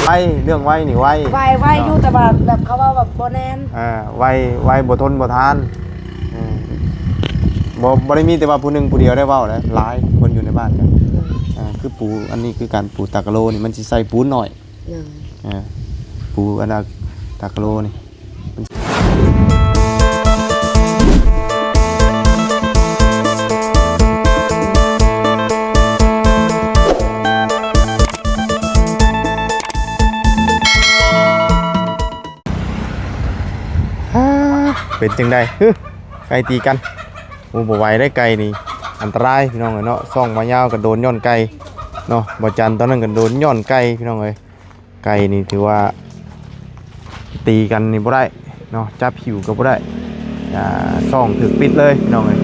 ໄວ ເລື່ອງໄວນີ້ໄວ ໄວ ໄວຢູ່ ເນາະ ແຕ່ວ່າແບບເຂົາເວົ້າແບບບໍ່ແໜ້ນ ອ່າ ໄວ ໄວ ບໍ່ທົນບໍ່ທານ ເອີ ບໍ່ ບໍ່ໄດ້ມີແຕ່ວ່າຜູ້ໜຶ່ງຜູ້ດຽວໄດ້ເວົ້າເດ້ ຫຼາຍຄົນຢູ່ໃນບ້ານກັນ ອ່າ ຄືປູ ອັນນີ້ຄືການປູຕາກະໂລນີ້ ມັນຊິໃສ່ປູນໜ້ອຍ ເອີ ປູອັນຕາກະໂລນີ້. ເປັນຈັ່ງໃດ? ຫຶ ໄກ່ຕີກັນ. ໂອ້ ບໍ່ໄຫວເດ້ ໄກ່ນີ້ອັນຕະລາຍພີ່ນ້ອງເອີຍເນາະ. ຊ່ອງບ່າວຍາວກໍໂດນຍ້ອນໄກ່ເນາະ, ບ່າວຈັນຕອນນັ້ນກໍໂດນຍ້ອນໄກ່ພີ່ນ້ອງເອີຍ. ໄກ່ນີ້ຖືວ່າຕີກັນນີ້ບໍ່ໄດ້ເນາະ, ຈັບຫິ້ວກໍບໍ່ໄດ້ ອ່າ ຊ່ອງຖືກປິດເລີຍພີ່ນ້ອງເອີຍ.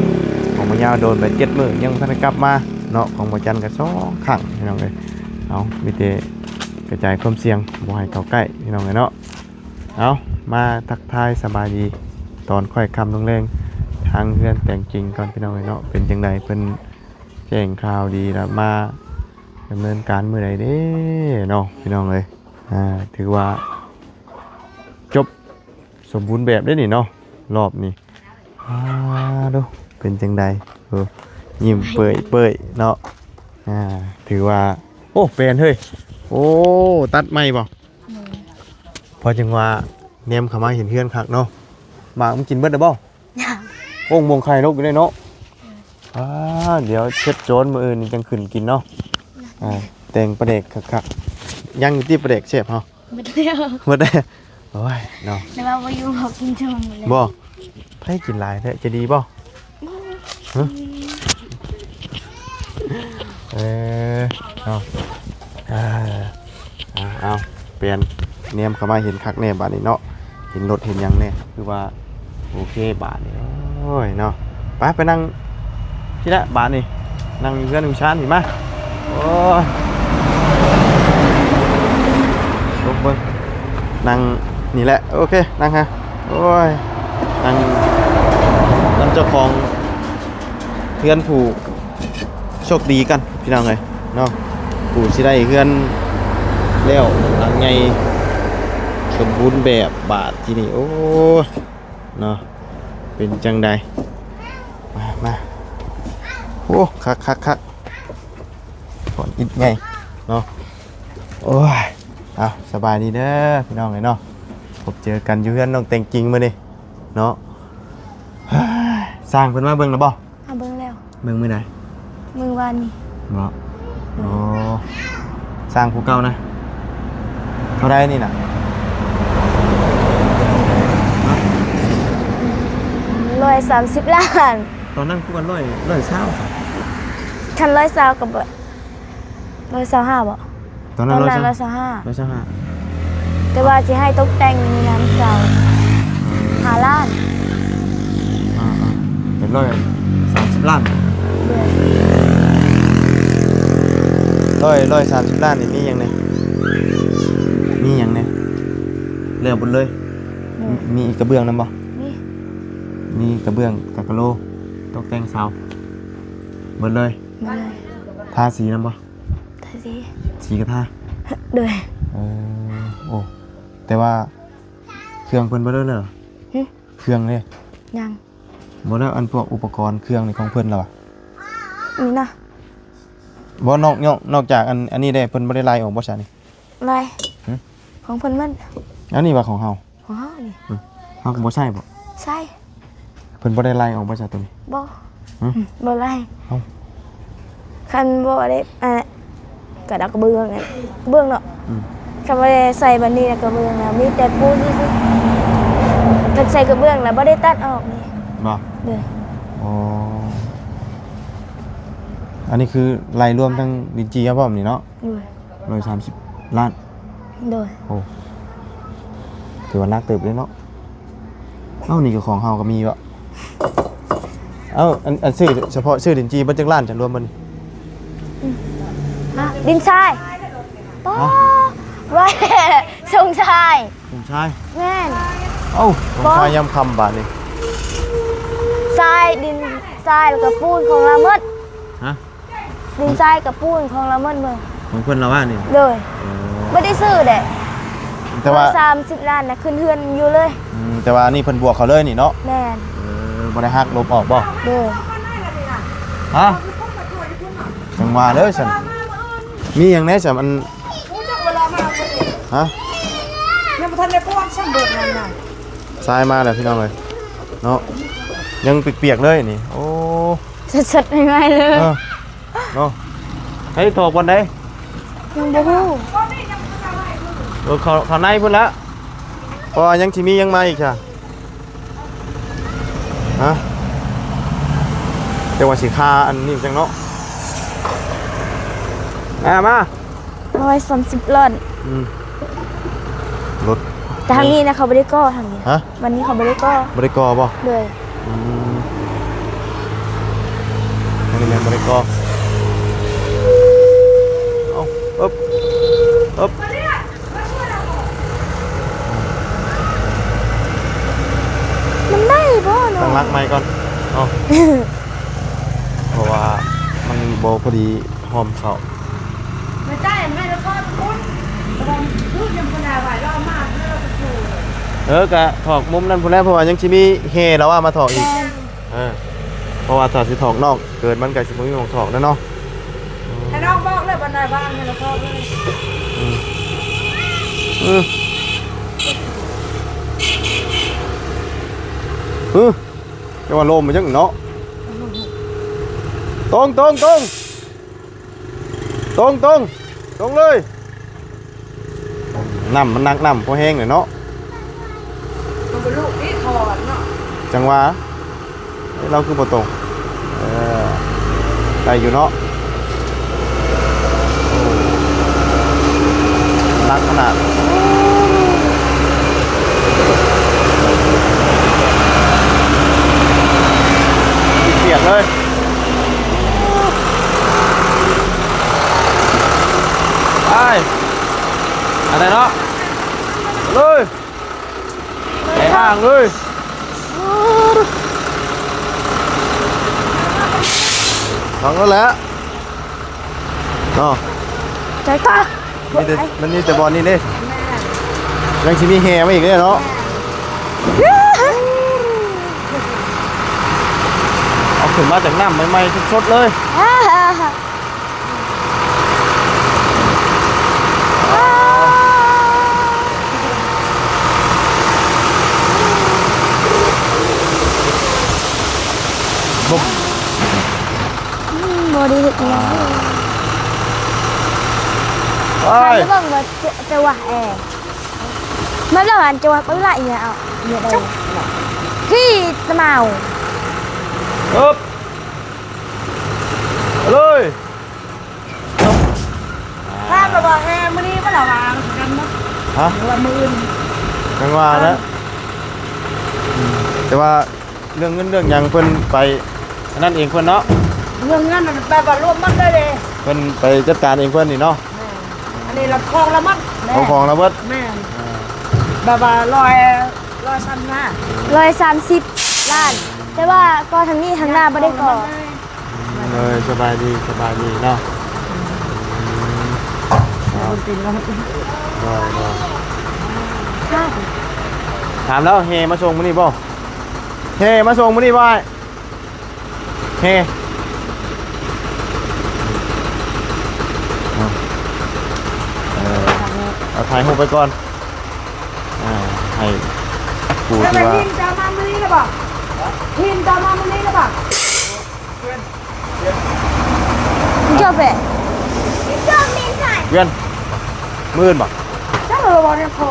ຂອງບ່າວຍາວໂດນໄປເຈັດມື້ຍັງບໍ່ທັນໄດ້ກັບມາເນາະ, ຂອງບ່າວຈັນກໍສອງຄັ້ງພີ່ນ້ອງເອີຍ. ເອົາ ມີແຕ່ກະຈາຍຄວາມສ່ຽງ ບໍ່ໃຫ້ເຂົ້າໃກ້ພີ່ນ້ອງເອີຍເນາະ. ເອົາ ມາທັກທາຍສະບາຍດີຕອນຄ່ອຍຄ່ຳລົງແລງ ທາງເຮືອນແຕງຈິງກ່ອນພີ່ນ້ອງເອີຍເນາະ. ເປັນຈັ່ງໃດ ເພິ່ນແຈ້ງຂ່າວດີລະ ມາດຳເນີນການມື້ໃດເດ້ເນາະ ພີ່ນ້ອງເອີຍ. ອ່າ ຖືວ່າຈົບສົມບູນແບບເດ້ນີ້ເນາະ ລອບນີ້. ອ່າ ດູ ເປັນຈັ່ງໃດ? ເອີ ຍິ້ມເປີຍໆເນາະ. ອ່າ ຖືວ່າ ໂອ້ ແປນເຮີ້ຍ. ໂອ້ ຕັດໃໝ່ບໍ່? ອືມ ພໍຈັ່ງວ່າແນມເຂົ້າມາເຫັນເຮືອນຄັກເນາະ. ໝາກມັນກິນເບິດແລ້ວບໍ່? ຍັງ. ໂອ້ ມ່ວງໄຂ່ນົກຢູ່ເດ້ເນາະ. ອ່າ ດຽວເຊັດໂຈນມື້ອື່ນນີ້ຈັ່ງຂຶ້ນກິນເນາະ. ອ່າ ແຕ່ງປາແດກຄັກໆ. ຍັງຢູ່ຕິປາແດກແຊບເຮົາ? ໝົດແລ້ວ ໝົດແລ້ວ. ໂອ້ຍເນາະ ແຕ່ວ່າບໍ່ຢູ່ ເຮົາກິນຈະໝົດແລ້ວ. ບໍ່? ໃຜກິນຫຼາຍແທ້ ຈະດີບໍ່? ບໍ່. ຫຶ ເອີ ເອົາ ເອີ ເອົາ ເອົາ ປ່ຽນ ແນມເຂົ້າມາເຫັນຄັກແນ່ບາດນີ້ເນາະ, ເຫັນລົດເຫັນຫຍັງແນ່ ຄືວ່າໂອເຄບາດນີ້. ໂອ້ຍເນາະ ໄປ ໄປນັ່ງພີ້ລະບາດນີ້ ນັ່ງຢູ່ເຮືອນຢູ່ຊານພີ້ມາ. ໂອ້ຍ ລົງເບິ່ງ ນັ່ງນີ້ແຫຼະ. ໂອເຄ ນັ່ງຫາ ໂອ້ຍ ນັ່ງນຳເຈົ້າຂອງເຮືອນຜູ້ໂຊກດີກັນພີ່ນ້ອງເອີຍເນາະ, ຜູ້ຊິໄດ້ເຮືອນແລ້ວຫຼັງໃຫຍ່ສົມບູນແບບບາດທີນີ້. ໂອ້ຍ ເນາະ ເປັນຈັ່ງໃດ? ມາ ມາ ໂອ້ ຄັກໆໆ ບ່ອນອິດໃຫຍ່ເນາະ. ໂອ້ຍ ເອົາ ສະບາຍດີເດີພີ່ນ້ອງເອີຍເນາະ, ພົບເຈີກັນຢູ່ເຮືອນນ້ອງແຕງຈິງມື້ນີ້ເນາະ. ຊ່າງເພິ່ນມາເບິ່ງແລ້ວບໍ່? ມາເບິ່ງແລ້ວ. ເບິ່ງມື້ໃດ? ມື້ວານນີ້. ບໍ່? ໂອ້ ຊ່າງຜູ້ເກົ່ານະ. ເທົ່າໃດນີ້ນະ? ຮະ? ຮ້ອຍສາມສິບລ້ານ. ຕອນນັ້ນຄືວ່າຮ້ອຍ ຮ້ອຍຊາວຊະ. ຄັນຮ້ອຍຊາວກໍບໍ່ ຮ້ອຍຊາວຫ້າບໍ່? ຕອນນັ້ນ ຕອນນັ້ນ ຮ້ອຍຊາວ ຮ້ອຍຊາວຫ້າ ຮ້ອຍຊາວຫ້າ. ແຕ່ວ່າຊິໃຫ້ຕົກແຕ່ງນຳເຈົ້າ ຫ້າລ້ານ. ອ່າໆ ເປັນຮ້ອຍສາມສິບລ້ານ. ໂດຍ. ຮ້ອຍ ຮ້ອຍສາມສິບລ້ານນີ້ມີຫຍັງແດ່? ມີຫຍັງແດ່? ແລ້ວເບິດເລີຍ. ໂດຍ. ມີ ມີອີກກະເບື້ອງນຳບໍ່? ມີ ມີກະເບື້ອງ ຕາກະໂລ ຕົກແຕ່ງເສົາ ເບິດເລີຍ. ເບິດເລີຍ. ທາສີນຳບໍ່? ທາສີ ສີກະທາ. ໂດຍ. ເອີ ໂອ້ ແຕ່ວ່າເຄື່ອງເພິ່ນບໍ່ໄດ້ເລີຍ? ຫຶ? ເຄື່ອງເດ້? ຍັງ. ບໍ່ ແລ້ວອັນພວກອຸປະກອນເຄື່ອງນີ້ຂອງເພິ່ນລະຫວາ? ມີນະ. ບໍ່ ນອກ ນອກ ນອກຈາກອັນ ອັນນີ້ໄດ້ ເພິ່ນບໍ່ໄດ້ໄລ່ອອກບໍ່ຊະນີ້? ໄລ່. ຫຶ? ຂອງເພິ່ນໝົດ. ອັນນີ້ວ່າຂອງເຮົາ? ຂອງເຮົານີ້. ເອີ ເຮົາກໍບໍ່ໃຊ້ບໍ່? ໃຊ້. ເພິ່ນບໍ່ໄດ້ໄລ່ອອກບໍ່ຊະໂຕນີ້? ບໍ່. ຫຶ? ບໍ່ໄລ່. ເອົ້າ ຄັນບໍ່ໄດ້ ອ່າ ກະດາກະເບື້ອງ ກະເບື້ອງເນາະ. ອືມ. ຄັນບໍ່ໄດ້ໃສ່ບາດນີ້ລະກະເບື້ອງລະມີແຕ່ປູນຊື່ໆ. ຄັນໃສ່ກະເບື້ອງລະບໍ່ໄດ້ຕັດອອກນີ້. ບໍ່? ໂດຍ. ອໍ ອັນນີ້ຄືໄລ່ລວມທັງດິນຈີເຮົາພ້ອມນີ້ເນາະ? ໂດຍ. ຮ້ອຍສາມສິບລ້ານ. ໂດຍ. ໂອ້ ຖືວ່າໜັກເຕີບເດ້ເນາະ. ເອົ້າ ນີ້ກໍຂອງເຮົາກໍມີເບາະ? ເອົ້າ ອັນ ອັນຊື້ສະເພາະຊື້ດິນຈີເບິດຈັກລ້ານ ຈະລວມເບິດນີ້? ອືມ ຮະ? ດິນຊາຍ. ປາ ຮະ? ໄວ້ ຊົງຊາຍ. ສົມຊາຍ? ແມ່ນ. ເອົ້າ ສົມຊາຍ ບໍ່ ຍາມຄ່ຳບາດນີ້. ຊາຍ ດິນຊາຍ ແລ້ວກໍປູນຂອງລາວໝົດ. ຮະ? ດິນຊາຍກັບປູນຂອງລາວໝົດເລີຍ. ຂອງເພິ່ນລາວວ່ານີ້? ໂດຍ. ໂອ້ ບໍ່ໄດ້ຊື້ເດ້ ແຕ່ວ່າສາມສິບລ້ານນະ ຂຶ້ນເຮືອນຢູ່ເລີຍ. ອືມ ແຕ່ວ່າອັນນີ້ເພິ່ນບວກເຂົາເລີຍນີ້ເນາະ. ແມ່ນ. ເອີ ບໍ່ໄດ້ຫັກລົບອອກບໍ່? ໂດຍ. ຮະ? ຈັ່ງວ່າເດີຊັ້ນ ມີຫຍັງແດ່ຊັ້ນ ອັນ ຮະ? ຍັງບໍ່ທັນໄດ້ປວດຊ້ຳເບີດນັ້ນນະ. ຊາຍມາແລ້ວພີ່ນ້ອງເອີຍເນາະ ຍັງປຽກໆເລີຍນີ້. ໂອ້ ສົດໆໃໝ່ໆເລີຍ. ເອີ ເນາະ ໃຫ້ຖອກບ່ອນໃດ? ຍັງບໍ່ຮູ້. ເອີ ເຂົ້າ ເຂົ້າໃນພຸ້ນລະ ເພາະວ່າຍັງຊິມີຫຍັງມາອີກຊະ. ຮະ? ແຕ່ວ່າຊິຄ່າອັນນີ້ຈັ່ງເນາະ. ມາ ມາ ຮ້ອຍສາມສິບລ້ານ. ອືມ ລົດ ແຕ່ທາງນີ້ນະ ເຂົາບໍ່ໄດ້ກໍ່ທາງນີ້. ຮະ? ວັນນີ້ເຂົາບໍ່ໄດ້ກໍ່. ບໍ່ໄດ້ກໍ່ບໍ່? ໂດຍ. ອືມ ອັນນີ້ແມ່ນບໍ່ໄດ້ກໍ່. ເອົາ ເອີບ ເອີບ ມັນໄດ້ບໍ່ເນາະ? ຕັ້ງຫຼັກໃໝ່ກ່ອນເນາະ ເພາະວ່າມັນບໍ່ພໍດີຮ່ອມເຂົ້າ. ເອີ ກະຖອກມຸມນັ້ນພຸ້ນແຫຼະ ເພາະວ່າຍັງຊິມີແຫ່ລາວາມາຖອກອີກ. ເອີ ເພາະວ່າຖ້າຊິຖອກນອກເກີນ ມັນກະຊິບໍ່ມີໝ່ອງຖອກແລ້ວເນາະ. ໃຫ້ນ້ອງບອກເລີຍ ບ່ອນໃດວ່າງໃຫ້ລາວຖອກເລີຍ. ອືມ ອືມ ອືມ ຈັ່ງວ່າລົມມັນຈັ່ງເນາະ. ຕົງ ຕົງ ຕົງ ຕົງ ຕົງ ຕົງເລີຍ. ນ້ຳມັນໜັກ ນ້ຳພໍແຮງແຫຼະເນາະ. ມັນບໍ່ລຸທີ່ຖອນເນາະ. ຈັ່ງວ່າ ເອີ ລາວຄືບໍ່ຕົງ. ເອີ ໄດ້ຢູ່ເນາະ. ໜັກຂະໜາດ ປຽກເລີຍ. ໄປ ອັນໃດເນາະ ເລີຍ ໄປທາງເລີຍ ທາງນັ້ນແຫຼະເນາະ. ໃຈກະ ມີແຕ່ ມັນມີແຕ່ບ່ອນນີ້ເດ້. ແມ່ນ. ຍັງຊິມີແຫ່ມາອີກເດ້ເນາະ. ແມ່ນ. ເອົາຂຶ້ນມາຈາກນ້ຳໃໝ່ໆສົດໆເລີຍ. ບໍ່ ອືມ ບໍ່ໄດ້ເຮັດຫຍັງເລີຍ. ໄປ ມາເບິ່ງວ່າຈະ ຈະວ່າແອ ມາເບິ່ງອັນຈະວ່າເປັນລະອີຫຍັງ ເອົາ ເຮັດໄດ້ ພີ່ຕະເມົາ ເອີບ ເລີຍ. ຖາມລະວ່າແຫ່ມື້ນີ້ບໍ່ລະວ່າກັນບໍ່? ຮະ? ຫຼືວ່າມື້ອື່ນ? ຈັ່ງວ່າແຫຼະ ອືມ ແຕ່ວ່າ ເລື່ອງເງິນເລື່ອງຫຍັງເພິ່ນໄປອັນນັ້ນເອງເພິ່ນເນາະ. ເລື່ອງເງິນນັ້ນແບບວ່າລວມໝົດເລີຍເດ້ ເພິ່ນໄປຈັດການເອງເພິ່ນນີ້ເນາະ. ແມ່ນ ອັນນີ້ລະຂອງລະໝົດ. ຂອງລະເບິດ. ແມ່ນ ອ່າ ແບບວ່າຮ້ອຍ ຮ້ອຍສາມສິບ ຮ້ອຍສາມສິບລ້ານ ແຕ່ວ່າກໍທາງນີ້ທາງໜ້າບໍ່ໄດ້ກໍ. ເອີ ສະບາຍດີ ສະບາຍດີເນາະ. ອືມ ໂດຍ ໂດຍ ຖາມແລ້ວ ແຫ່ມາສົ່ງມື້ນີ້ບໍ່? ແຫ່ມາສົ່ງມື້ນີ້ບໍ່ອ້າຍ? ແຫ່ ເອີ ເອົາຖ່າຍຮູບໄປກ່ອນ ອ່າ ໃຫ້ຜູ້ທີ່ວ່າ ຫີນຈະເອົາມາມື້ນີ້ລະບໍ່? ຫີນຈະເອົາມາມື້ນີ້ລະບໍ່? ຈະໄປ ວຽນ ມື້ອື່ນບໍ່? ຈັກລະບໍ່ໄດ້ພໍ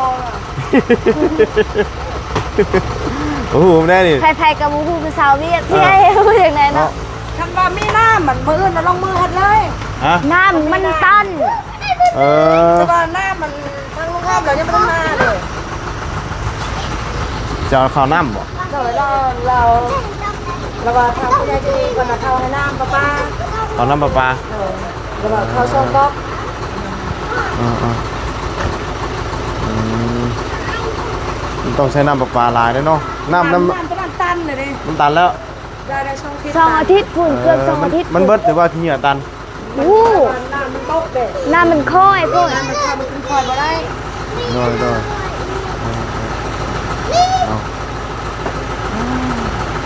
ໂອ້ໂຫ ແນ່ນີ້ ໃຜໆກໍບໍ່ຮູ້ ຄືຊາວວຽກ ເອີ ທີ່ໃຫ້ຮູ້ຈັ່ງໃດເນາະ ເນາະ. ຄັນວ່າມີນ້ຳມັນ ມື້ອື່ນລະລົງມືເຮັດເລີຍ. ຮະ? ນ້ຳມັນຕັນ. ເອີ ແຕ່ວ່ານ້ຳມັນ ທາງລຸງອ້ອມລາວຍັງບໍ່ທັນມາເດ້. ຈະເອົາເຂົ້ານ້ຳບໍ່? ໂດຍ ລາວ ລາວ ລາວວ່າທາງຜູ້ໃຫຍ່ໃຈດີເພິ່ນນະເຂົ້າໃຫ້ນ້ຳປະປາ. ເຂົ້ານ້ຳປະປາ. ໂດຍ ລາວວ່າເຂົ້າສອງບລັອກ. ເອີ ເອີ ອືມ ມັນຕ້ອງໃຊ້ນ້ຳປະປາຫຼາຍເດ້ເນາະ. ນ້ຳ ນ້ຳ ນ້ຳ ນ້ຳຕະຫຼາດຕັນເລີຍເດ້. ມັນຕັນແລ້ວ. ໄດ້ ໄດ້ສອງອາທິດ ສອງອາທິດພຸ້ນ ເອີ ເກືອບສອງອາທິດ ມັນ ມັນເບິດ ຫຼືວ່າຂີ້ເຫຍື້ອຕັນ? ໂອ້ ນ້ຳມັນຕົກເດ້ ນ້ ມັນຄ່ອຍໂພດ ມັນຄ່ອຍ ມັນຂຶ້ນຄ່ອຍບໍ່ໄດ້. ໂດຍ ໂດຍ ເອີ ເອົາ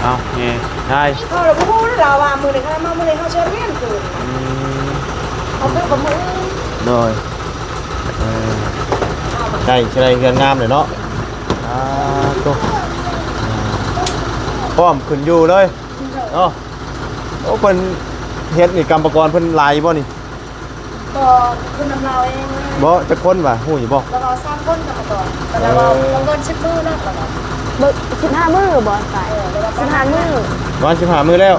ເອົາ ເອີ ໄດ້ ເຮົາລະບໍ່ຮູ້ລະວ່າ ມື້ນີ້ເຮົາມາ ມື້ນີ້ເຮົາຊິຮຽນຄືນ ອືມ ເຮົາຄືກັບມື້ອື່ນ. ໂດຍ ເອີ ໄດ້ ຊິໄດ້ເຮືອນງາມເລີຍເນາະ. ອາ ໂຕ ພ້ອມຂຶ້ນຢູ່ເລີຍເນາະ. ໂອ້ ເພິ່ນເຮັດນີ້ ກຳມະກອນເພິ່ນຫຼາຍຢູ່ບໍ່ນີ້? ບໍ່ ຂຶ້ນນຳລາວເອງເລີຍ. ບໍ່ ຈັກຄົນວະ ຮູ້ຢູ່ບໍ່? ລາວເວົ້າສາມຄົນ ກຳມະກອນ ແຕ່ລາວເວົ້າ ເອີ ບໍ່ເກີນສິບມື້ເນາະ ລາວເວົ້າ ບໍ່ ສິບຫ້າມື້ບໍ່ໄປ? ເອີ ລາວເວົ້າ ສິບຫ້າມື້ ປະມານສິບຫ້າມື້ແລ້ວ.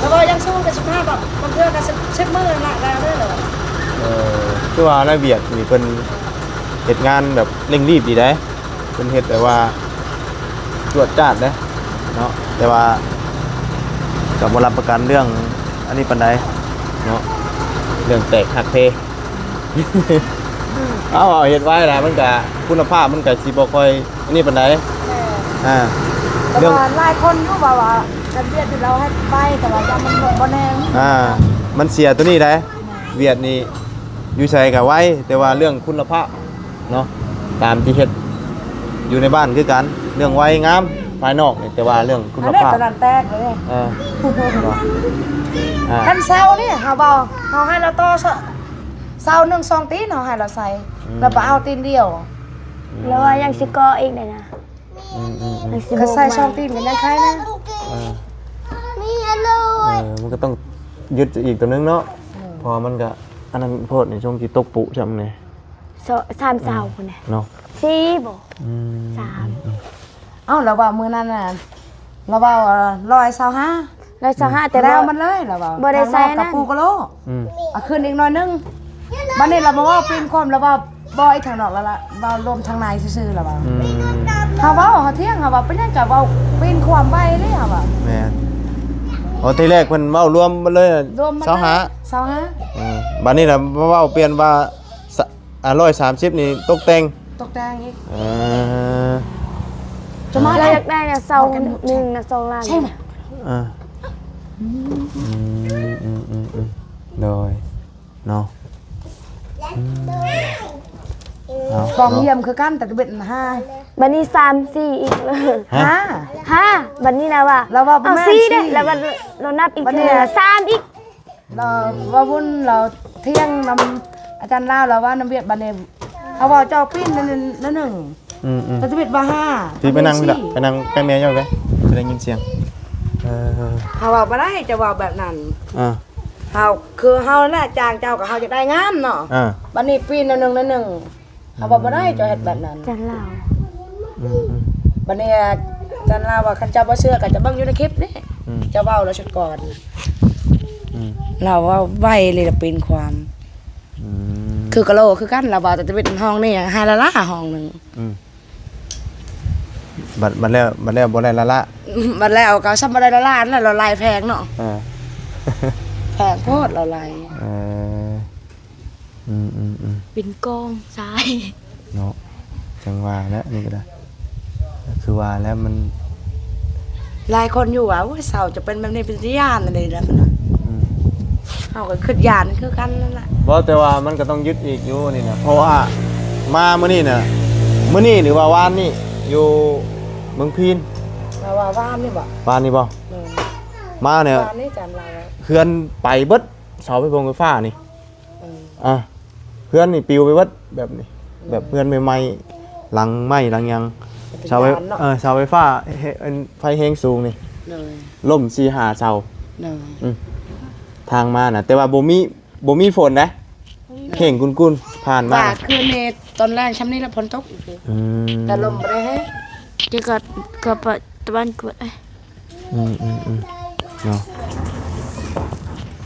ລາວເວົ້າຢ່າງສູງກໍສິບຫ້າ ບາງ ບາງເທື່ອກໍສິບ ສິບມື້ນັ້ນລະ ແລ້ວເດີ ລາວເວົ້າ. ເອີ ຄືວ່າໃນຫວຽດນີ້ເພິ່ນເຮັດງານແບບເລັ່ງຣີບດີໃດ. ເພິ່ນເຮັດແບບວ່າຈວດຈາດເດ້ເນາະ ແຕ່ວ່າກໍບໍ່ຮັບປະກັນເລື່ອງອັນນີ້ປານໃດເນາະ ເລື່ອງແຕກຫັກເພ. ເອົາ ເອົາເຮັດໄວ້ລະ ມັນກະຄຸນນະພາບມັນກະຊິບໍ່ຄ່ອຍອັນນີ້ປານໃດ. ແມ່ນ ອ່າ ແຕ່ວ່າເລື່ອງຫຼາຍຄົນຢູ່ວ່າ ວ່າຄັນວຽດທີ່ລາວເຮັດໄປ ແຕ່ວ່າຢ້ານມັນບໍ່ແນ່ນ ອ່າ ມັນເສຍໂຕນີ້ໃດ. ແມ່ນ ຫວຽດນີ້ຢູ່ໃສກະໄວ ແຕ່ວ່າເລື່ອງຄຸນນະພາບ ເນາະ ຕາມທີ່ເຮັດຢູ່ໃນບ້ານຄືກັນ ເລື່ອງໄວງາມພາຍນອກນີ້ ແຕ່ວ່າເລື່ອງຄຸນນະພາບ ອັນນັ້ນແຕກເລີຍ. ເອີ ເນາະ ອ່າ ຄັນເຊົານີ້ເຮົາເວົ້າ ເຮົາໃຫ້ລາວຕໍ່ເສົາໜຶ່ງສອງຕີນ ເຮົາໃຫ້ລາວໃສ່ ອືມ ລາວໄປເອົາຕີນດຽວ ອືມ ລາວວ່າຍັງຊິກໍ່ອີກໄດນະ. ອືມໆໆ ຍັງຊິໂບກ ຄັນໃສ່ສອງຕີນກໍຍັງໄຄນະ. ເອີ ເອີ ມັນກໍຕ້ອງຍຶດອີກຕົວໜຶ່ງເນາະ ເອີ ເພາະວ່າມັນກໍອັນນັ້ນໂພດນີ້ ຊົງຊິຕົກປຸຊ້ຳນີ້. ສາມເສົາພຸ້ນນະເນາະ ສີ່ບໍ່ ອືມ ສາມ ອືມໆ ເອົ້າ ລາວເວົ້າມື້ນັ້ນນະ ລາວເວົ້າ ເອີ ຮ້ອຍຊາວຫ້າ ຮ້ອຍຊາວຫ້າ ອືມ ແຕ່ ແລ້ວມັນເລີຍ ລາວເວົ້າ ບໍ່ໄດ້ໃສ່ອັນນັ້ນ ທາງນອກກະປູກະໂລ ອືມ ເອົາຂຶ້ນອີກໜ້ອຍໜຶ່ງ. ບັດນີ້ລາວມາເວົ້າປີ້ນຄວາມ ລາວເວົ້າບໍ່ ອີກທາງນອກ ລາວ ລາວເວົ້າລວມທາງໃນຊື່ໆ ລາວເວົ້າ ອືມ ເຮົາເວົ້າ ເຮົາຖຽງ ເຮົາເວົ້າເປັນຫຍັງກະເວົ້າປີ້ນຄວາມໄວເລີຍ ເຮົາວ່າ ແມ່ນ ອໍ ທີແລກເພິ່ນເວົ້າລວມໝົດເລີຍ ລວມໝົດເລີຍ ຊາວຫ້າ ຊາວຫ້າ ອືມ ບັດນີ້ລະມາເວົ້າປ່ຽນວ່າ ສະ ອ່າ ຮ້ອຍສາມສິບນີ້ຕົກແຕ່ງ ຕົກແຕ່ງອີກ ເອີ ຈະມາ ລາວຢາກໄດ້ນະ ເສົາໜຶ່ງນະ ສອງລ້ານ ໃຊ່ໄໝ? ເອີ ອືມ ອືມໆໆ ໂດຍ ເນາະ ອືມ ເອົາ ສອງຢ້ຽມຄືກັນ ແຕ່ເປັນຫ້າ ບັດນີ້ສາມ ສີ່ອີກ ຫ້າ ຫ້າ ບັດນີ້ລາວວ່າ ລາວວ່າ ເອົາ ສີ່ເດ້ ລາວວ່າ ລາວນັບອີກ ບັດນີ້ ເທື່ອ ສາມອີກ ລາວເວົ້າວຸ້ນ ລາວຖຽງນຳອາຈານລາວ ລາວວ່ານຳຫວຽດ ບັດນີ້ເຮົາເວົ້າເຈົ້າປີ້ນໜ້ອຍໜຶ່ງ ໜ້ອຍໜຶ່ງ ອືມໆ ແຕ່ທຳອິດວ່າຫ້າ ທີ່ໄປນັ່ງນີ້ລະ ໄປນັ່ງໃກ້ແມ່ເຈົ້າເດ້ ຈະໄດ້ຍິນສຽງ ເອີ ເຮົາເວົ້າບໍ່ໄດ້ ເຈົ້າເວົ້າແບບນັ້ນ ອ່າ ເຮົາ ຄືເຮົານະຈ້າງເຈົ້າ ກໍເຮົາຢາກໄດ້ງາມເນາະ ອ່າ ບັດນີ້ປີ້ນໜ້ອຍໜຶ່ງ ໜ້ອຍໜຶ່ງ ເຮົາເວົ້າບໍ່ໄດ້ ເຈົ້າເຮັດແບບນັ້ນ ຈັນລາວ ອືມໆ ບັດນີ້ຈັນລາວວ່າ ຄັນເຈົ້າບໍ່ເຊື່ອກໍຈະເບິ່ງຢູ່ໃນຄລິບນີ້ ອືມ ເຈົ້າເວົ້າແລ້ວຊຸດກ່ອນ ອືມ ລາວເວົ້າໄວເລີຍ ລາວເປັນຄວາມ ອືມ ຄືກະໂຫຼຄືກັນ ລາວເວົ້າແຕ່ທຳອິດ ຫ້ອງນີ້ໃຫ້ລະລາຫ້ອງໜຶ່ງ ອືມ ບັດ ບັດແລ້ວ ບັດແລ້ວບໍ່ໄດ້ລະລາ ບັດແລ້ວກໍຊ້ຳບໍ່ໄດ້ລະລາ ລະລາຍແພງເນາະ ເອີ ແພງໂພດລະລາຍ ເອີ ອືມໆໆ ເປັນກອງຊາຍເນາະ ຈັ່ງວ່າແຫຼະ ນີ້ກໍໄດ້ ຄືວ່າແລ້ວມັນ ຫຼາຍຄົນຢູ່ວ່າ ໂອ້ຍ ເສົາຈະເປັນແບບນີ້ ເປັນຕາຢ້ານອັນນີ້ນະ ອືມ ເຮົາກໍຄິດຢ້ານຄືກັນນັ້ນລະ ບໍ່ ແຕ່ວ່າມັນກໍຕ້ອງຍຶດອີກຢູ່ນີ້ນະ ເພາະວ່າມາມື້ນີ້ນະ ມື້ນີ້ ຫຼືວ່າວານນີ້ ຢູ່ເມືອງພີນ ວ່າ ວ່າວານນີ້ບໍ່ ວານນີ້ບໍ່ ເອີ ມານີ້ ວານນີ້ຈຳລາວ ເຮືອນໄປເບິດ ເສົາໄຟຟົງໄຟຟ້ານີ້ ເອີ ອ່າ ເຮືອນນີ້ປິວໄປເບິດແບບນີ້ ເອີ ແບບເຮືອນໃໝ່ໆ ຫຼັງໄມ້ຫຼັງຫຍັງ ເປັນ ເສົາໄຟ ຢ້ານເນາະ ເອີ ເສົາໄຟຟ້າ ເອີ ໄຟແຮງສູງນີ້ ໂດຍ ລົ້ມສີ່ຫ້າເສົາ ໂດຍ ອືມ ທາງມານະ ແຕ່ວ່າບໍ່ມີ ບໍ່ມີຝົນນະ ບໍ່ມີ ເຄັ່ງກຸນໆ ຜ່ານມາ ວ່າຄືແມ່ຕອນແລງຊ່ຳນີ້ລະຝົນຕົກ ອືມ ແຕ່ລົມບໍ່ໄດ້ແຮງ ຈະກໍ ກໍປະຕະວັນກວດ ອືມໆໆ ເນາະ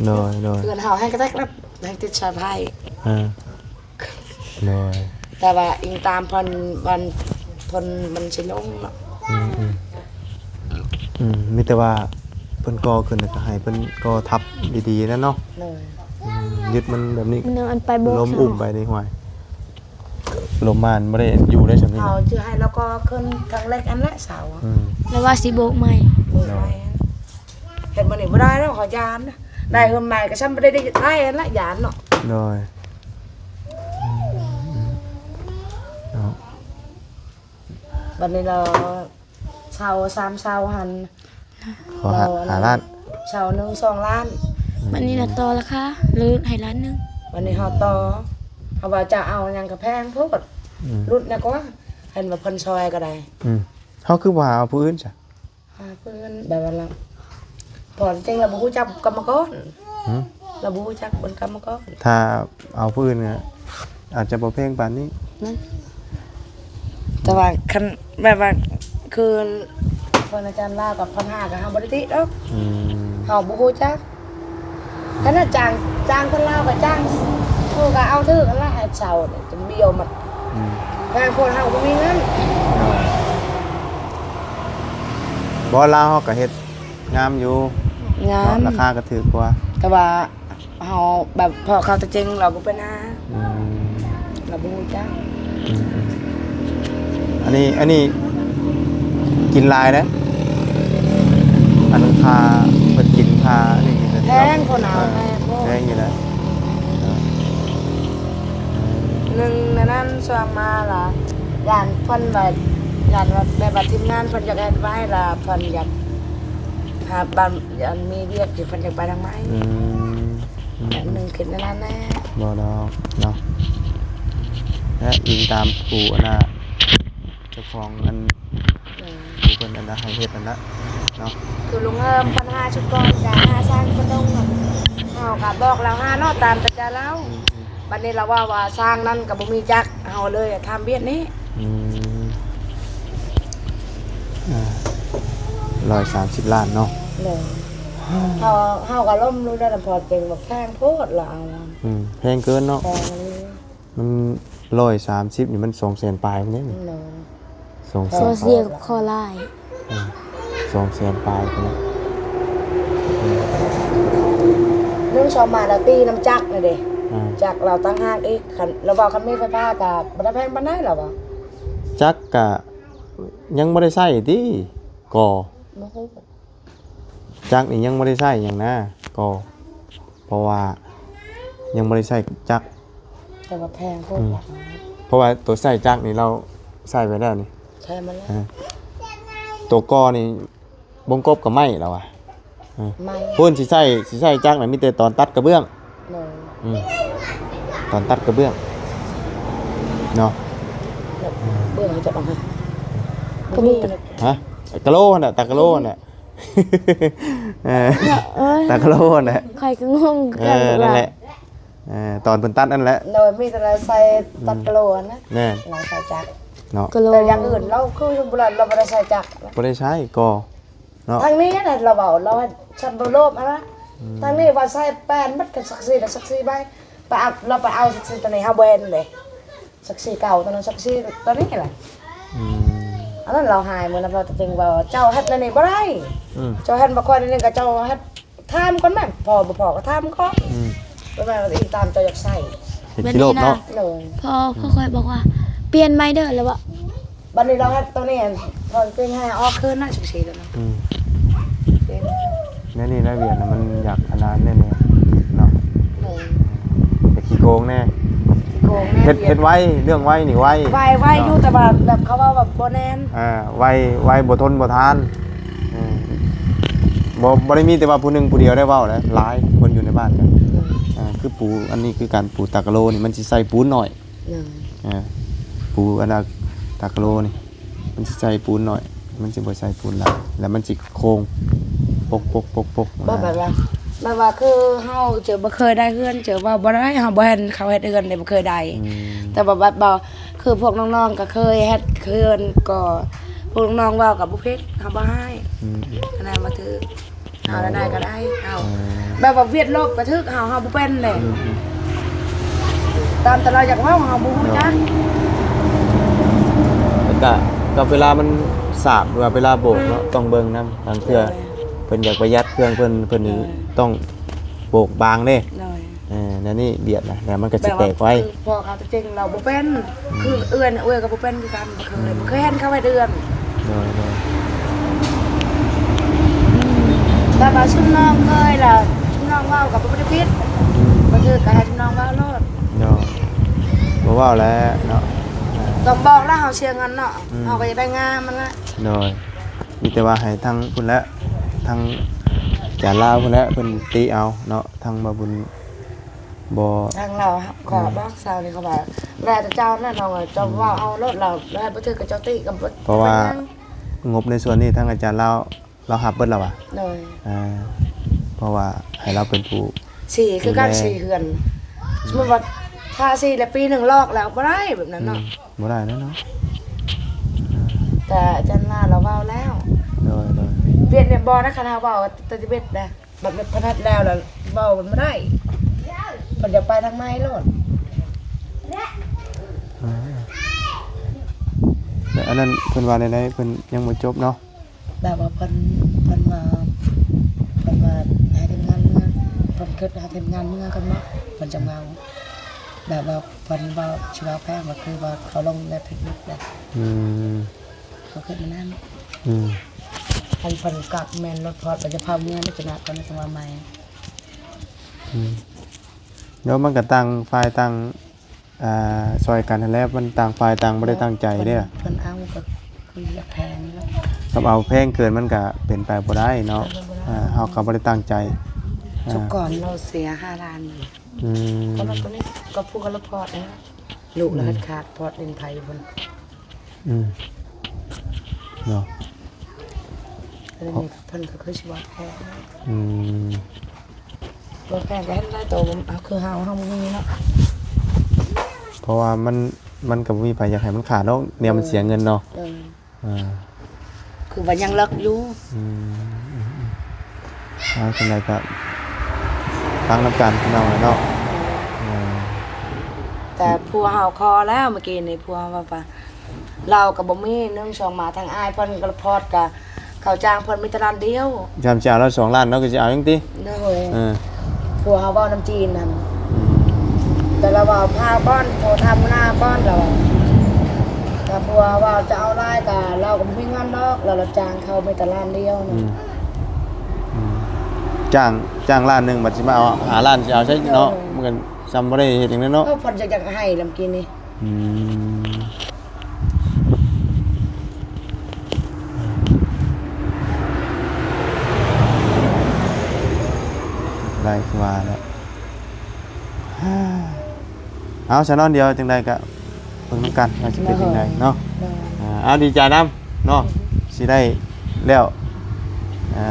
ໂດຍໆ ເຮືອນເຮົາໃຫ້ກະແທກ ໃຫ້ຕິດສາຍໄຟ ເອີ ໂດຍ ແຕ່ວ່າອີງຕາມເພິ່ນ ວັນເພິ່ນມັນຊິລົງເນາະ ອືມໆ ອືມ ມີແຕ່ວ່າເພິ່ນກໍ່ຂຶ້ນ ແລ້ວກໍໃຫ້ເພິ່ນກໍ່ທັບດີໆ ແລ້ວເນາະ ໂດຍ ອືມ ຍຶດມັນແບບນີ້ ແນວອັນໄປໂບກ ລົມອຸ້ມໄປນີ້ ຫ້ວຍ ລົມມາມັນບໍ່ໄດ້ຢູ່ໄດ້ຊ່ຳນີ້ ເຮົາຈະໃຫ້ລາວກໍ່ຂຶ້ນທາງເຫຼັກອັນແຫຼະເສົາ ອືມ ແລ້ວວ່າຊິໂບກໃໝ່ ໂບກໃໝ່ ເຮັດມື້ນີ້ບໍ່ໄດ້ແລ້ວ ເຂົາຢ້ານ ໄດ້ເຮືອນໃໝ່ກໍຊ່ຳບໍ່ໄດ້ ໄດ້ຫັ້ນລະ ຢ້ານເນາະ. ໂດຍ ເນາະ ບັດນີ້ລາວເຊົ່າ ສາມເຊົ່າຫັ້ນ ຂໍຫ້າ ຫ້າລ້ານ ເຊົ່າໜຶ່ງ ສອງລ້ານ. ອືມ ບັດນີ້ລາວຕໍ່ລາຄາ ລົດໃຫ້ລ້ານໜຶ່ງ. ບັດນີ້ເຮົາຕໍ່ ເຮົາວ່າຈະເອົາຫຍັງກໍແພງໂພດ. ອືມ ຫຼຸດແດ່ກວ່າ ເຫັນວ່າເພິ່ນຊ່ອຍກໍໄດ້. ອືມ ເຮົາຄືບໍ່ຫາເອົາຜູ້ອື່ນຊະ? ຫາເພິ່ນແບບວ່າລະ ເພາະຈິງລາວບໍ່ຮູ້ຈັກກຳມະກອນ. ຫືມ ລາວບໍ່ຮູ້ຈັກເປັນກຳມະກອນ. ຖ້າເອົາຜູ້ອື່ນກໍອາດຈະບໍ່ແພງປານນີ້ນະ ແຕ່ວ່າຄັນແບບວ່າ ຄືເພິ່ນອາຈານລາວກັບພັນຫ້າກໍເຮົາບໍ່ໄດ້ຕິດອກ. ອືມ ເຮົາບໍ່ຮູ້ຈັກ. ຂະໜາດຈ້າງ ຈ້າງຄົນລາວກໍຈ້າງ ເຂົາກໍເອົາຖືກຫັ້ນລະ ໃຫ້ເຊົ່ານີ້ ຈົນບ້ຽວໝົດ. ອືມ ແພງໂພດ ເຮົາບໍ່ມີເງິນ. ບໍ່ ລາວເຮົາກໍເຮັດງາມຢູ່ ງາມ ເນາະ ລາຄາກໍຖືກກວ່າ ແຕ່ວ່າເຮົາແບບ ເພາະເຂົາຕົວຈິງລາວບໍ່ເປັນຫາ. ອືມ ລາວບໍ່ຮູ້ຈັກ. ອືມໆ ອັນນີ້ ອັນນີ້ກິນຫຼາຍເດ້ ອັນຄ່າເພິ່ນກິນ ຄ່ານີ້ກໍແພງໂພດນະ. ເອີ ແພງໂພດ ແພງຢູ່ແລ້ວ. ໜຶ່ງໃນນັ້ນ ຊ່ວງມາລະ ຢ້ານເພິ່ນວ່າ ຢ້ານວ່າແບບວ່າທີມງານເພິ່ນຢາກເຮັດໄວ້ລະ ເພິ່ນຢາກຫາບ້ານ ອັນມີວຽກຢູ່ ເພິ່ນຢາກໄປທາງໃໝ່. ອືມ ອືມ ໜຶ່ງຄິດແນວນັ້ນແດ່. ບໍ່ດອກເນາະ ແລະ ອີງຕາມຜູ້ອັນນ່າ ເຈົ້າຂອງອັນ ເອີ ຜູ້ເພິ່ນອັນນ່າໃຫ້ເຮັດຫັ້ນນະເນາະ ຄືລຸງເຮີມເພິ່ນຫາຊຸດກ່ອນກະຫາຊ່າງເພິ່ນລົງ ເຮົາກະບອກລາວຫາເນາະ ຕາມປັດຈະລາວ. ອືມໆ ບັດນີ້ລາວເວົ້າວ່າຊ່າງນັ້ນກໍບໍ່ມີຈັກ ເຮົາເລີຍທຳວຽກນີ້. ອືມ ອ່າ ຮ້ອຍສາມສິບລ້ານເນາະ. ໂດຍ ເຮົາ ເຮົາກໍລົມຮູ້ແລ້ວນຳ ເພາະເປັນວ່າແພງໂພດລະເອົາ. ອືມ ແພງເກີນເນາະ ແພງອີ່ຫຼີ. ມັນຮ້ອຍສາມສິບນີ້ ມັນສອງແສນປາຍພຸ້ນເດ້. ໂດຍ ສອງແສນ ຂໍເສຍກັບຂໍຫຼາຍ. ອືມ ສອງແສນປາຍພຸ້ນນະ. ອືມ ໜຶ່ງ ສອງ ມາລາວຕີນຳຈັກນີ້ເດ້. ອ່າ ຈັກລາວຕ່າງຫາກອີກ ຄັນລາວເວົ້າຄັນມີໄຟຟ້າກະບໍ່ໄດ້ແພງປານໃດລາວວ່າ. ຈັກກະຍັງບໍ່ໄດ້ໃຊ້ຕິ ກໍບໍ່ຮູ້. ຈັກນີ້ຍັງບໍ່ໄດ້ໃຊ້ຫຍັງນະ ກໍ ເພາະວ່າຍັງບໍ່ໄດ້ໃຊ້ຈັກ. ແຕ່ວ່າແພງໂພດ. ອືມ ເພາະວ່າຕົວໃຊ້ຈັກນີ້ລາວໃຊ້ໄປແລ້ວນີ້ ໃຊ້ມາແລ້ວ. ເອີ ຕົວກໍ່ນີ້ບົງກົບກັບໄມ້ລາວວ່າ. ເອີ ໄມ້ ເພິ່ນຊິໃຊ້ ຊິໃຊ້ຈັກນະ ມີແຕ່ຕອນຕັດກະເບື້ອງ. ໂດຍ ອືມ ຕອນຕັດກະເບື້ອງເນາະ. ເບື້ອງເຂົາຈະເອົາໃຫ້ ກະໂລ ກະໂລຫັ້ນແຫຼະ ຕາກະໂລຫັ້ນແຫຼະ. ເອີ ເອີຍ ຕາກະໂລຫັ້ນແຫຼະ ຂ້ອຍກໍງົງຄືກັນ. ເອີ ນັ້ນແຫຼະ ເອີ ຕອນເພິ່ນຕັດນັ້ນແຫຼະ. ໂດຍ ມີແຕ່ລາວໃສ່ ອືມ ຕັດກະໂລຫັ້ນນະ. ແມ່ນ ລາວໃສ່ຈັກເນາະ ກະໂລ ແຕ່ຢ່າງອື່ນລາວຄືຢູ່ບໍ່ລະ ລາວບໍ່ໄດ້ໃສ່ຈັກ ບໍ່ໄດ້ໃຊ້ກໍເນາະ. ທາງນີ້ນະລາວເວົ້າ ລາວວ່າສັດບໍ່ໂລບຫັ້ນນະ. ອືມ ທາງນີ້ວ່າໃສ່ແປ້ນໝົດ ຄັນສັກສີນະ ສັກສີໃບ ໄປເອົາ ລາວໄປເອົາສັກສີຕົວນີ້ ເຮົາບໍ່ເຫັນເດ້. ສັກສີເກົ່າຕົວນັ້ນ ສັກສີຕົວນີ້ແຫຼະ. ອືມ ອັນນັ້ນລາວຫາຍມື້ນັ້ນ ລາວຈຶ່ງວ່າ ເຈົ້າເຮັດແນວນີ້ບໍ່ໄດ້. ອືມ ເຈົ້າເຮັດບໍ່ຄ່ອຍແນວນີ້ ກໍເຈົ້າເຮັດ ຖາມກ່ອນແມ່ນ ພໍບໍ່ພໍກໍຖາມກ່ອນ. ອືມ ບໍ່ແມ່ນວ່າອີງຕາມເຈົ້າຢາກໃຊ້ ເຮັດຂີ້ໂລບເນາະ. ໂດຍ ພໍ ພໍຂ້ອຍບອກວ່າ ປ່ຽນໃໝ່ເດີ ແລ້ວວ່າ ບັດນີ້ລາວເຮັດຕົວນີ້ ພໍຈຶ່ງໃຫ້ອອກຄືນນະ ສັກສີຕົວນັ້ນ. ອືມ ແນວນີ້ລະ ວຽກນະ ມັນຢາກອັນນັ້ນແນ່ເນາະ. ໂດຍ ຢາກຂີ້ໂກງແນ່ ຂີ້ໂກງແນ່. ເຮັດ ເຮັດໄວ ເລື່ອງໄວນີ້ໄວ ໄວ ໄວຢູ່ ເນາະ ແຕ່ວ່າແບບເຂົາເວົ້າແບບບໍ່ແໜ້ນ. ອ່າ ໄວ ໄວ ບໍ່ທົນບໍ່ທານ. ເອີ ບໍ່ ບໍ່ໄດ້ມີແຕ່ວ່າຜູ້ໜຶ່ງຜູ້ດຽວໄດ້ເວົ້າເດ້ ຫຼາຍຄົນຢູ່ໃນບ້ານກັນ. ໂດຍ ອ່າ ຄືປູ ອັນນີ້ຄືການປູຕາກະໂລນີ້ ມັນຊິໃສ່ປູນໜ້ອຍ. ໂດຍ ອ່າ ປູອັນນ່າ ຕາກະໂລນີ້ ມັນຊິໃສ່ປູນໜ້ອຍ ມັນຊິບໍ່ໃສ່ປູນຫຼາຍ ແລ້ວມັນຊິໂຄ້ງ ປົກໆໆໆ. ບໍ່ ແບບວ່າ ແບບວ່າຄືເຮົາຈະບໍ່ເຄີຍໄດ້ເຮືອນ ຈະເວົ້າບໍ່ໄດ້ ເຮົາບໍ່ເຫັນເຂົາເຮັດເຮືອນເດ້ ບໍ່ເຄີຍໄດ້. ອືມ ແຕ່ວ່າແບບ ບໍ່ ຄືພວກນ້ອງໆກໍເຄີຍເຮັດເຮືອນ ກໍພວກນ້ອງເວົ້າກໍບໍ່ຜິດ ເຮົາບໍ່ຮ້າຍ. ອືມ ອັນນັ້ນບໍ່ຖືກ. ເອົາລະໄດ້ກໍໄດ້ ເອົາ ເອີ ແບບວ່າວຽດລົບກະຖືກເຮົາ ເຮົາບໍ່ເປັນເດ້. ອືມໆ ຕາມແຕ່ລາວຢາກເວົ້າ ເຮົາບໍ່ຮູ້ຈັກ. ແລ້ວກະ ກັບເວລາມັນສາບ ຫຼືວ່າເວລາໂບກເນາະ ຕ້ອງເບິ່ງນຳ ບາງເທື່ອ ໂດຍ ເພິ່ນຢາກປະຢັດເຄື່ອງເພິ່ນ ເພິ່ນນີ້ ໂດຍ ຕ້ອງໂບກບາງເດ້. ໂດຍ ເອີ ແນວນີ້ບຽດນະ ແລ້ວມັນກໍຊິແຕກໄວ. ແບບວ່າຄືພໍ່ເຂົາຕົວຈິງລາວບໍ່ເປັນ. ອືມ ຄືເອື້ອຍນະ ເອື້ອຍກໍບໍ່ເປັນຄືກັນ ບໍ່ເຄີຍ ອືມ ບໍ່ເຄີຍເຫັນເຂົາເຮັດເຮືອນ. ໂດຍໆ ແບບວ່າຊຸມນ້ອງເຄີຍລະ ນ້ອງເວົ້າກໍບໍ່ໄດ້ຜິດ ອືມ ບໍ່ຖືກກໍໃຫ້ນ້ອງເວົ້າໂລດ ໂດຍ ບໍ່ເວົ້າແລ້ວເນາະ ຕ້ອງບອກແລ້ວ ເຮົາເສຍເງິນເນາະ ອືມ ເຮົາກໍຢາກໄດ້ງາມຫັ້ນແຫຼະ ໂດຍ ມີແຕ່ວ່າໃຫ້ທາງພຸ້ນແຫຼະ ທາງອາຈານລາວພຸ້ນແຫຼະ ເພິ່ນຕິເອົາເນາະ ທາງບ່າວບຸນບໍ່ ທາງລາວ ອືມ ຂໍບອກເຊົານີ້ ເຂົາວ່າ ແລ້ວແຕ່ເຈົ້ານະນ້ອງເອີຍ ເຈົ້າ ອືມ ເວົ້າເອົາໂລດ ລາວ ລາວບໍ່ຖືກກໍເຈົ້າຕິກໍບໍ່ ເພາະວ່າ ເປັນຫຍັງ ງົບໃນສ່ວນນີ້ທາງອາຈານລາວ ລາວຮັບເບິດແລ້ວຫວາ? ໂດຍ ເອີ ເພາະວ່າໃຫ້ລາວເປັນຜູ້ ສີຄືກັນ ດູແລ ສີເຮືອນ ອືມ ສົມມຸດວ່າ ທາສີແລ້ວປີໜຶ່ງລອກແລ້ວ ບໍ່ໄດ້ແບບນັ້ນເນາະ ອືມ ບໍ່ໄດ້ແລ້ວເນາະ ແຕ່ອາຈານລາວລາວເວົ້າແລ້ວ ໂດຍ ໂດຍ ວຽກນີ້ບໍ່ນະ ຄັນເຮົາເວົ້າແຕ່ຊິເບັດນະ ແບບພະນັດແລ້ວ ແລ້ວເວົ້າມັນບໍ່ໄດ້ ເພິ່ນຢາກໄປທາງໃໝ່ໂລດ ເອີ ແລ້ວອັນນັ້ນເພິ່ນວ່າແນວໃດ? ເພິ່ນຍັງບໍ່ຈົບເນາະ? ແບບວ່າເພິ່ນ ເພິ່ນວ່າ ເພິ່ນວ່າໃຫ້ທີມງານເມືອ ເພິ່ນຄິດໃຫ້ທີມງານເມືອກ່ອນເນາະ ເພິ່ນຈັ່ງເວົ້າ ແບບວ່າເພິ່ນເວົ້າ ຊິເວົ້າແພງ ກໍຄືວ່າເຂົາລົງໃນເຟສບຸກແຫຼະ ອືມ ເຂົາຄິດແນວນັ້ນ ອືມ ຄັນເພິ່ນກັບແມ່ນລົດພອດ ກໍຈະພາເມືອໃນຂະນະກ່ອນ ຈັ່ງວ່າໃໝ່ ອືມ ແລ້ວມັນກໍຕ່າງຝ່າຍຕ່າງ ອ່າ ຊ່ອຍກັນຫັ້ນແຫຼະ ມັນຕ່າງຝ່າຍຕ່າງບໍ່ໄດ້ຕັ້ງໃຈເດ້ ເພິ່ນ ເພິ່ນເອົາກໍຄືຢາກແພງເນາະ ຄັນເອົາແພງເກີນມັນກະເປັນໄປບໍ່ໄດ້ເນາະ ເປັນໄປບໍ່ໄດ້ ອ່າ ເຮົາກໍບໍ່ໄດ້ຕັ້ງໃຈ ອ່າ ຊຸກອນລາວເສຍຫ້າລ້ານຢູ່ ອືມ ກໍລາວຕົວນີ້ກໍຜູ້ກໍລະພອດນີ້ ລູກລະ ອືມ ເຮັດຂາດພອດຫຼິ້ນໄພພຸ້ນ ອືມ ເນາະ ແລ້ວນີ້ເພິ່ນກໍຄືຊິວ່າແພງ ອືມ ບໍ່ແພງກໍເຮັດໄດ້ໂຕ ເອົາ ຄືເຮົາ ເຮົາບໍ່ມີເນາະ ເພາະວ່າມັນ ມັນກໍບໍ່ມີໃຜຢາກໃຫ້ມັນຂາດເນາະ ແນວມັນເສຍເງິນເນາະ ເອີ ອ່າ ຄືວ່າຍັງເລິກຢູ່ ອືມ ອືມ ເອົາ ຈັ່ງໃດກໍຟັງນຳກັນພີ່ນ້ອງເອີຍເນາະ ເອີ ເອີ ແຕ່ຜົວເຮົາຂໍແລ້ວ ເມື່ອກີ້ນີ້ຜົວເຮົາວ່າ ລາວກໍບໍ່ມີ ໜຶ່ງ ສອງ ມາທາງອ້າຍເພິ່ນກໍລະພອດ ກໍເຂົາຈ້າງເພິ່ນມີແຕ່ລ້ານດຽວ ຍາມຈະເອົາລາວສອງລ້ານເນາະ ກໍຊິເອົາຫຍັງຕິ? ໂດຍ ເອີ ຜົວເຮົາເວົ້ານຳຈີນນັ້ນ ອືມ ແຕ່ລາວວ່າພາກ່ອນ ໂທຖາມຫົວໜ້າກ່ອນ ລາວວ່າ ຖ້າຜົວວ່າຈະເອົາຫຼາຍກໍ ລາວກໍບໍ່ມີເງິນດອກ ລາວລະຈ້າງເຂົາມີແຕ່ລ້ານດຽວ ອືມ ອືມ ຈ້າງ ຈ້າງລ້ານໜຶ່ງ ບັດຊິມາເອົາຫ້າລ້ານ ຊິເອົາໃສເນາະ ໂດຍ ມັນກໍຊ່ຳບໍ່ໄດ້ເຮັດຫຍັງເລີຍເນາະ ເອີ ເພິ່ນຈະຢາກໃຫ້ລຳກີ້ນີ້ ອືມ ໄດ້ຄືວ່າແລ້ວ ເອົາ ຊະເນາະ ດຽວຈັ່ງໃດກໍເບິ່ງນຳກັນວ່າຊິເປັນຈັ່ງໃດເນາະ ໂດຍ ອ່າ ເອົາ ດີໃຈນຳເນາະ ອືມ ຊິໄດ້ແລ້ວ ອ່າ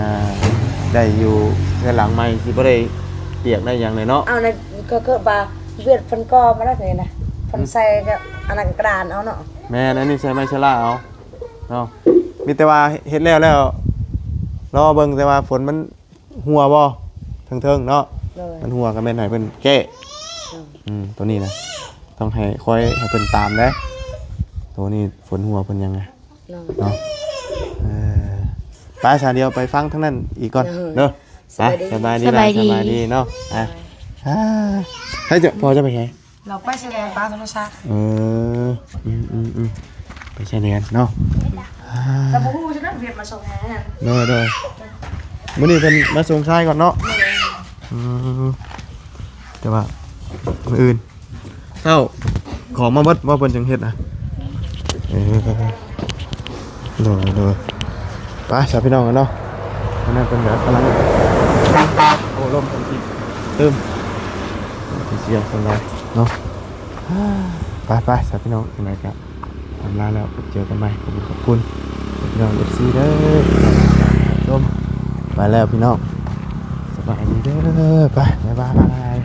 ໄດ້ຢູ່ເຮືອນຫຼັງໃໝ່ ຊິບໍ່ໄດ້ປຽກໄດ້ຫຍັງແຫຼະເນາະ ເອົາ ນັ້ນກໍຄືວ່າ ວຽດເພິ່ນກໍ່ມາແລ້ວນີ້ນະ ເພິ່ນ ອືມ ໃສ່ກໍອັນນັ້ນກະດານເອົາເນາະ ແມ່ນ ອັນນີ້ໃສ່ໄມ້ຊະລາເອົາເນາະ ມີແຕ່ວ່າເຮັດແລ້ວແລ້ວ ລໍເບິ່ງແຕ່ວ່າຝົນມັນຮົ່ວບໍ່ ເທິງໆເນາະ ໂດຍ ມັນຮົ່ວກໍແມ່ນໃຫ້ເພິ່ນແກ້ ໂດຍ ອືມ ຕົວນີ້ນະ ຕ້ອງໃຫ້ຄອຍໃຫ້ເພິ່ນຕາມເດ້ ຕົວນີ້ຝົນຮົ່ວເພິ່ນຫຍັງນະ ໂດຍ ເນາະ ເອີ ໄປຊະ ດຽວໄປຟັງທາງນັ້ນອີກກ່ອນ ໂດຍ ເດີ. ສະບາຍດີ ສະບາຍດີ ສະບາຍດີ ສະບາຍດີເນາະ ອ່າ ໃຫ້ເຈົ້າ ພໍ່ເຈົ້າໄປໃສ? ລາວໄປຊາຍແດນ ປາໂທລະສັບ ເອີ ອືມໆໆ ໄປຊາຍແດນເນາະ ອ່າ ແຕ່ບໍ່ຮູ້ຊິນຳວຽກມາສົ່ງໃຫ້ ໂດຍໆ ມື້ນີ້ເພິ່ນມາສົ່ງຊາຍກ່ອນເນາະ ໂດຍ ອືມ ແຕ່ວ່າມື້ອື່ນ ເຊົ້າ ຂອງມາເບິດບໍ່ ເພິ່ນຈັ່ງເຮັດນະ ເອີ ໂດຍໆ ໄປຊະພີ່ນ້ອງເນາະ ອັນນັ້ນເພິ່ນກໍກຳລັງ ໂອ້ ລົມເພິ່ນຊິຕື່ມ ຊິສຽງເພິ່ນຫຼາຍເນາະ ໄປໆ ຊະພີ່ນ້ອງ ຈັ່ງໃດກໍອຳລາແລ້ວ ເຈີກັນໃໝ່ ຂອບຄຸນ ຂອບຄຸນພີ່ນ້ອງ ເອັຟຊີ ເດີ ທີ່ຮັບຊົມ ໄປແລ້ວພີ່ນ້ອງ ສະບາຍດີເດີ ໄປ ບາຍບາຍ.